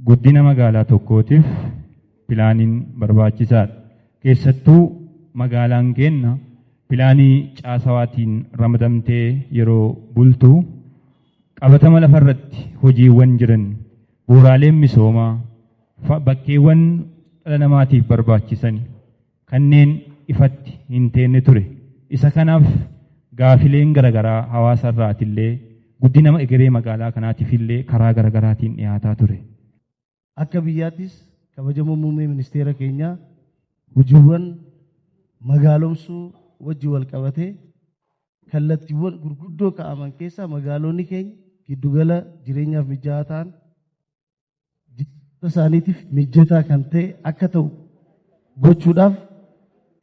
Guddina magaalaa tokkootiif pilaaniin barbaachisaadha. Keessattuu magaalaan keenya pilaanii caasawaatiin ramadamtee yeroo bultu qabatama lafarratti hojiiwwan jiran, bu'uuraaleen misoomaa, bakkeewwan dhala namaatiif barbaachisan kanneen ifatti hin teenne ture. Isa kanaaf gaafileen garaagaraa hawaasa irraatillee guddina egeree magaalaa kanaatiif illee karaa garaagaraatiin dhiyaataa ture. Akka biyyaattis kabajamoo muummee ministeera keenyaa hojiiwwan magaalomsuu wajji wal qabatee kallattiiwwan gurguddoo kaa'aman keessaa magaalonni keenya giddugala jireenyaaf mijaa'aa ta'an, jiraattota isaaniitiif mijataa kan ta'e akka ta'u gochuudhaaf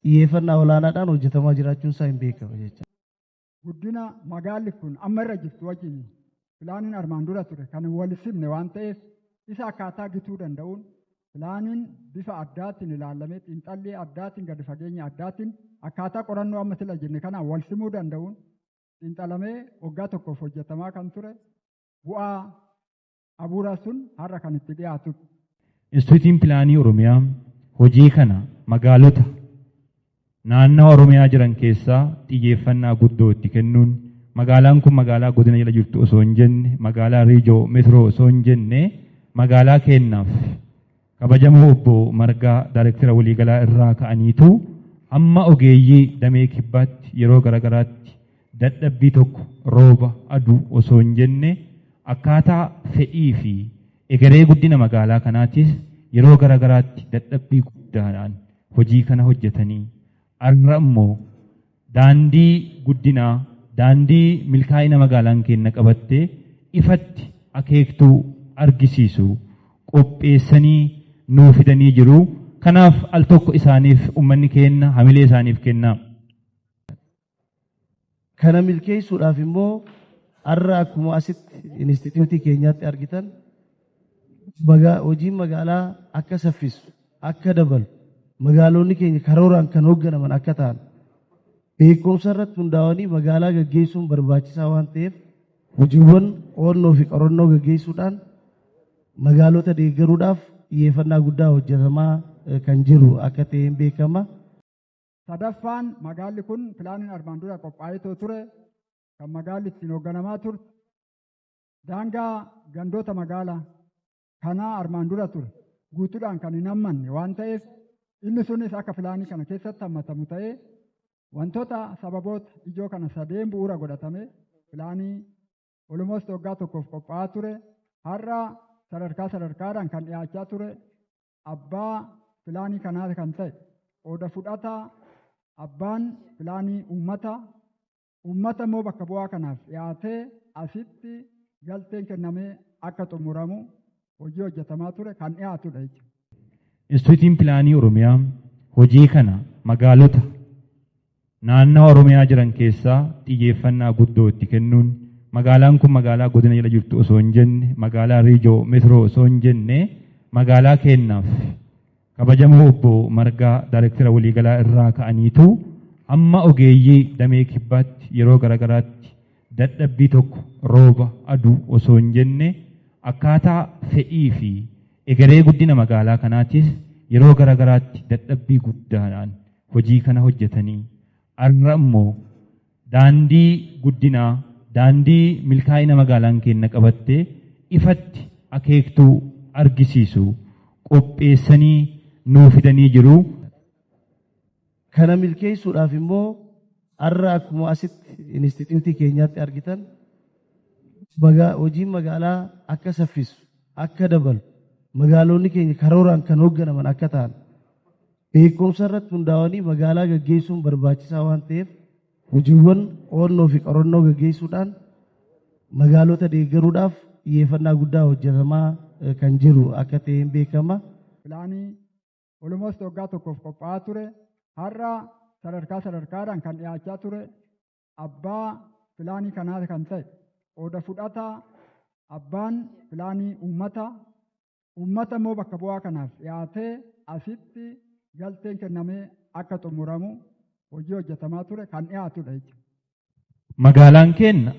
xiyyeeffannaa olaanaadhaan hojjetamaa jiraachuun isaa hin beekama jecha. Guddina magaalli kun amma irra jirtu wajjin pilaaniin armaan dura ture kan wal simne waan ta'eef, isa akkaataa gituu danda'uun pilaaniin bifa addaatiin ilaalamee, xiinxallii addaatiin, gadi fageenya addaatiin, akkaataa qorannoo amma sila jenne kanaan wal simuu danda'uun xiinxalamee waggaa tokkoof hojjetamaa kan ture bu'aa abuuraa sun har'a kan itti dhiyaatudha. Instituutiin Pilaanii Oromiyaa hojii kana magaalota naannawa Oromiyaa jiran keessaa xiyyeeffannaa guddoo itti kennuun, magaalaan kun magaalaa godina jala jirtu osoo hin jenne, magaalaa riijoo meetiroo osoo hin jenne, magaalaa keennaaf kabajamoo obbo Margaa Daayirektara waliigalaa irraa ka'aniitu amma ogeeyyii damee kibbaatti yeroo garaagaraatti dadhabbii tokko, rooba aduu osoo hin jenne, akkaataa fedhii fi egeree guddina magaalaa kanaatis yeroo garaagaraatti dadhabbii guddaadhaan hojii kana hojjetanii har'a immoo daandii guddinaa, daandii milkaa'ina magaalaan keenya qabattee ifatti akeektuu argisiisu qopheessanii nuu fidanii jiru. Kanaaf al tokko isaaniif uummanni keenya hamilee isaaniif kenna. Kana milkeessuudhaaf immoo har'a akkuma asitti instituutii keenyaatti argitan, hojiin magaalaa akka saffisu, akka dabalu, magaalonni keenya karooraan kan hoogganaman akka ta'an, beekumsa irratti hundaa'anii magaalaa gaggeessuun barbaachisaa waan ta'eef, hojiiwwan qo'annoo fi qorannoo gaggeessuudhaan magaalota deeggaruudhaaf xiyyeeffannaa guddaa hojjetamaa kan jiru akka ta'e hin beekama. Sadaffaan, magaalli kun pilaaniin armaan dura qophaa'ee ture kan magaalli ittiin hoogganamaa turte daangaa gandoota magaalaa kanaa armaan dura ture guutuudhaan kan hin hammanne waan ta'eef, inni sunis akka pilaanii kana keessatti hammatamu ta'ee, wantoota sababoota ijoo kana sadeen bu'uura godhatame pilaanii almost waggaa tokkoof qophaa'aa ture har'a sadarkaa sadarkaadhaan kan dhiyaachaa ture, abbaa pilaanii kanaa kan ta'e qooda fudhataa, abbaan pilaanii uummata, uummata immoo bakka bu'aa kanaaf dhiyaatee asitti galteen kennamee akka xumuramu hojii hojjetamaa ture kan dhiyaatudha jechuudha. Instituutiin Pilaanii Oromiyaa hojii kana magaalota naannawa Oromiyaa jiran keessaa xiyyeeffannaa guddoo itti kennuun, magaalaan kun magaalaa godina jala jirtu osoo hin jenne, magaalaa riijoo meetiroo osoo hin jenne, magaalaa keenyaaf kabajamoo obbo Margaa Daayirektara waliigalaa irraa ka'aniitu amma ogeeyyii damee kibbaatti yeroo garaagaraatti dadhabbii tokko, rooba aduu osoo hin jenne, akkaataa fedhii fi egeree guddina magaalaa kanaatis yeroo garaagaraatti dadhabbii guddaadhaan hojii kana hojjetanii har'a immoo daandii guddinaa, daandii milkaa'ina magaalaan keenya qabattee ifatti akeektuu argisiisu qopheessanii nuu fidanii jiru. Kana milkeessuudhaaf immoo har'a akkuma asitti instituutii keenyaatti argitan, hojiin magaalaa akka saffisu, akka dabalu, magaalonni keenya karooraan kan hoogganaman akka ta'an, beekumsa irratti hundaa'anii magaalaa gaggeessuun barbaachisaa waan ta'eef, hojiiwwan qo'annoo fi qorannoo gaggeessuudhaan magaalota deeggaruudhaaf xiyyeeffannaa guddaa hojjetamaa kan jiru akka ta'e hin beekama. Pilaanii almost waggaa tokkoof qophaa'aa ture har'a sadarkaa sadarkaadhaan kan dhiyaachaa ture, abbaa pilaanii kanaa kan ta'e qooda fudhataa, abbaan pilaanii uummata, uummata immoo bakka bu'aa kanaaf dhiyaatee asitti galteen kennamee akka xumuramu hojii hojjetamaa ture kan dhiyaatudha jechuudha. Magaalaan keenya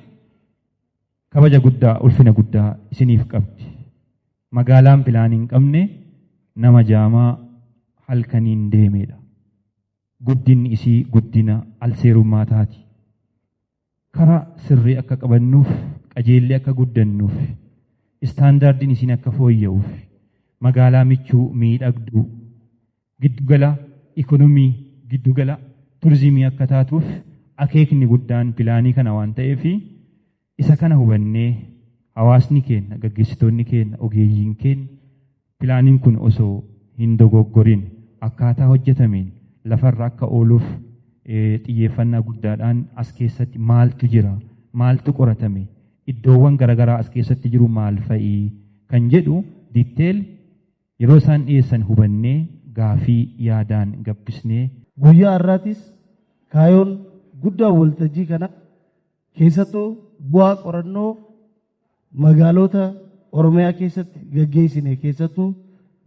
kabaja guddaa, ulfina guddaa isiniif qabdi. Magaalaan pilaanii hin qabne nama jaamaa halkaniin deemedha. Guddinni isii guddina alseerummaa taati. Karaa sirrii akka qabannuuf, qajeellee akka guddannuuf, istaandaardiin isiin akka fooyya'uuf, magaalaa michuu miidhagduu, giddugala ikonomii, giddugala turizimii akka taatuuf akeekni guddaan pilaanii kana waan ta'eef isa kana hubannee hawaasni keenya, gaggeessitoonni keenya, ogeeyyiin keenya pilaaniin kun osoo hin dogoggorin akkaataa hojjetameen lafarra akka ooluuf xiyyeeffannaa guddaadhaan as keessatti maaltu jira, maaltu qoratame, iddoowwan garaagaraa as keessatti jiru maal fa'ii kan jedhu detail yeroo isaan dhiyeessan hubannee gaafii yaadaan gabbisnee. Guyyaa har'aatis kaayoon guddaa waltajjii kana keessattuu bu'aa qorannoo magaalota Oromiyaa keessatti gaggeessine keessattuu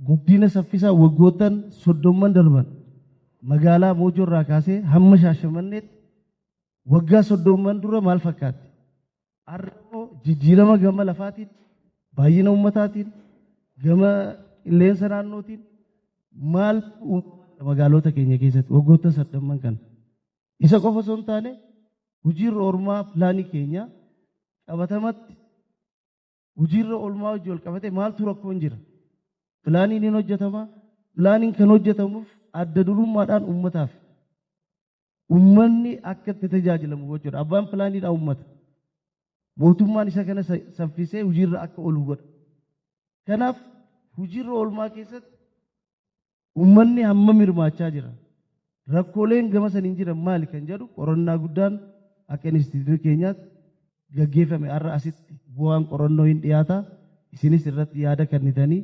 guddina saffisaa waggoottan 30 darban magaalaa Moojoo irraa kaasee hamma Shaashamanneetti waggaa 30 dura maal fakkaatti? Har'a immoo jijjiirama gama lafaatiin, baay'ina uummataatiin, gama qilleensa naannootiin maal magaalota keenya keessatti waggoota 30 kana. Isa qofa osoo hin taane hojiirra oolmaa pilaanii keenya qabatamatti hojiirra oolmaa hojii wal qabate maaltu rakkoon jira? Pilaaniin hin hojjetama. Pilaaniin kan hojjetamuuf adda durummaadhaan uummataaf. Uummanni akka itti tajaajilamu gochuudha. Abbaan pilaaniidhaa uummata. Mootummaan isa kana saffisee hojiirra akka oolu godha. Kanaaf hojiirra oolmaa keessatti uummanni hammam hirmaachaa jira? Rakkooleen gama saniin jiran maali kan jedhu qorannaa guddaan akka inistituutii keenyaatti gaggeeffame har'a asitti bu'aan qorannoo hin dhiyaata. Isinis irratti yaada kennitanii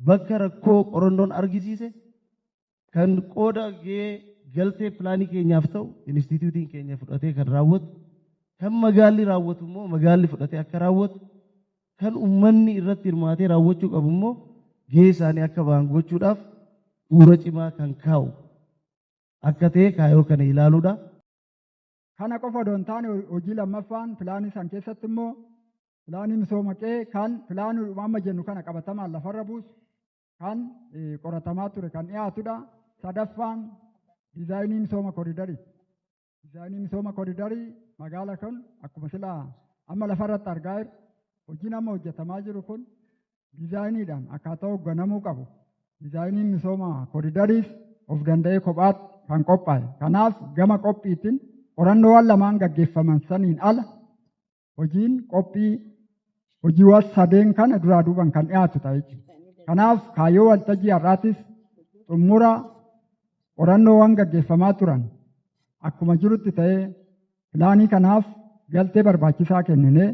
bakka rakkoo qorannoon argisiise kan qooda gahee galtee pilaanii keenyaaf ta'u inistituutiin keenya fudhatee kan raawwatu, kan magaalli raawwatu immoo magaalli fudhatee akka raawwatu, kan uummanni irratti hirmaatee raawwachuu qabu immoo gahee isaanii akka ba'an gochuudhaaf bu'uura cimaa kan kaa'u akka ta'e kaayoo kana ilaaluudha. Kana qofa odoo hin taane hojii lammaffaan pilaanii san keessatti immoo pilaanii misooma qe'ee kan pilaanii amma jennu kana qabatamaan lafarra buusu kan qoratamaa ture kan dhiyaatudha. Sadaffaan diizaayinii misooma koriidarii. Diizaayinii misooma koriidarii magaala kun akkuma silaa amma lafarratti argaa jirru hojiin amma hojjetamaa jiru kun diizaayiniidhaan akkaataa hoogganamuu qabu. Diizaayiniin misooma koriidariis of danda'ee kophaatti kan qophaa'e. Kanaaf gama qophiitiin qorannoowwan lamaan gaggeeffaman saniin ala hojiin qophii hojiiwwan sadeen kana duraa duuban kan dhiyaatu ta'a jechuudha. Kanaaf kaayyoo waltajjii har'aatis xumura qorannoowwan gaggeeffamaa turan akkuma jirutti ta'ee pilaanii kanaaf galtee barbaachisaa kenninee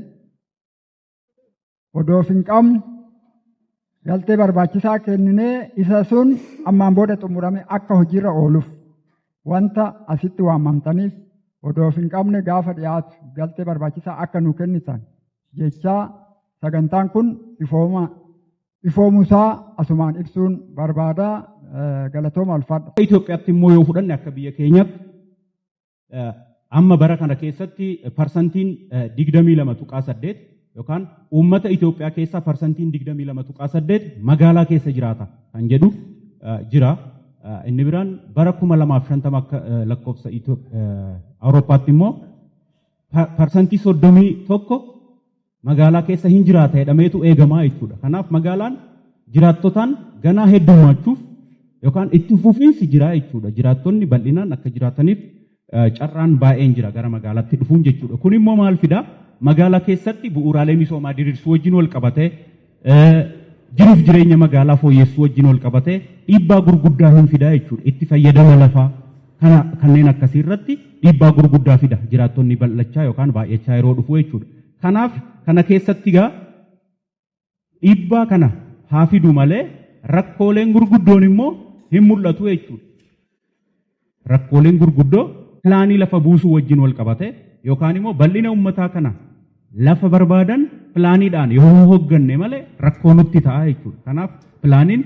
odoo hin qabne galtee barbaachisaa kenninee isa sun ammaan booda xumurame akka hojiirra ooluuf wanta asitti waamamtaniif odoo hin qabne gaafa dhiyaatu galtee barbaachisaa akka nu kennitan jechaa sagantaan kun ifoomusaa asumaan ibsuun barbaada. Galatooma ulfaadha. Itoophiyaatti immoo yoo fudhanne akka biyya keenyaatti amma bara kana keessatti parsantiin 22.8 yookaan uummata Itoophiyaa keessaa parsantiin 22.8 magaalaa keessa jiraata kan jedhu jira. Inni biraan bara 2050 akka lakkoofsa Awurooppaatti immoo parsantii 31 magaalaa keessa hin jiraata jedhameetu eegamaa jechuudha. Kanaaf magaalaan jiraattotaan ganaa heddummachuuf yookaan itti fufiinsi jira jechuudha. Jiraattonni bal'inaan akka jiraataniif carraan baay'een jira gara magaalaatti dhufuun jechuudha. Kun immoo maal fidaa? Magaalaa keessatti bu'uuraalee misoomaa diriirsuu wajjin wal qabatee jiruuf jireenya magaalaa fooyyessuu wajjin wal qabatee dhiibbaa gurguddaa hin fidaa jechuudha. Itti fayyadama lafaa kana kanneen akkasii irratti dhiibbaa gurguddaa fida jiraattonni bal'achaa yookaan baay'achaa yeroo dhufu jechuudha. Kanaaf kana keessatti gaa dhiibbaa kana haa fidu malee rakkooleen gurguddoon immoo hin mul'atu jechuudha. Rakkooleen gurguddoo pilaanii lafa buusuu wajjin wal qabate yookaan immoo bal'ina uummataa kana lafa barbaadan pilaaniidhaan yoo hoogganne malee rakkoo nutti ta'a jechuudha. Kanaaf pilaaniin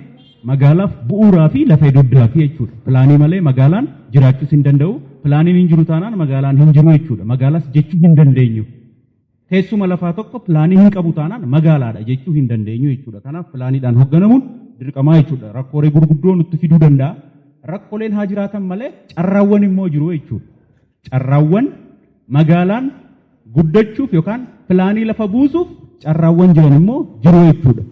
magaalaaf bu'uuraa fi lafa dugdaati jechuudha. Pilaanii malee magaalaan jiraachuus hin danda'u. Pilaaniin hin jiru taanaan magaalaan hin jiru jechuudha. Magaalaas jechuu hin dandeenyu. Teessuma lafaa tokko pilaanii hin qabu taanaan magaalaadha jechuu hin dandeenyu jechuudha. Kanaaf pilaaniidhaan hoogganamuun dirqamaa jechuudha. Rakkoolee gurguddoo nutti fiduu danda'a. Rakkooleen haa jiraatan malee carraawwan immoo jiru jechuudha. Carraawwan magaalaan guddachuuf yookaan pilaanii lafa buusuuf carraawwan jiran immoo jiru jechuudha.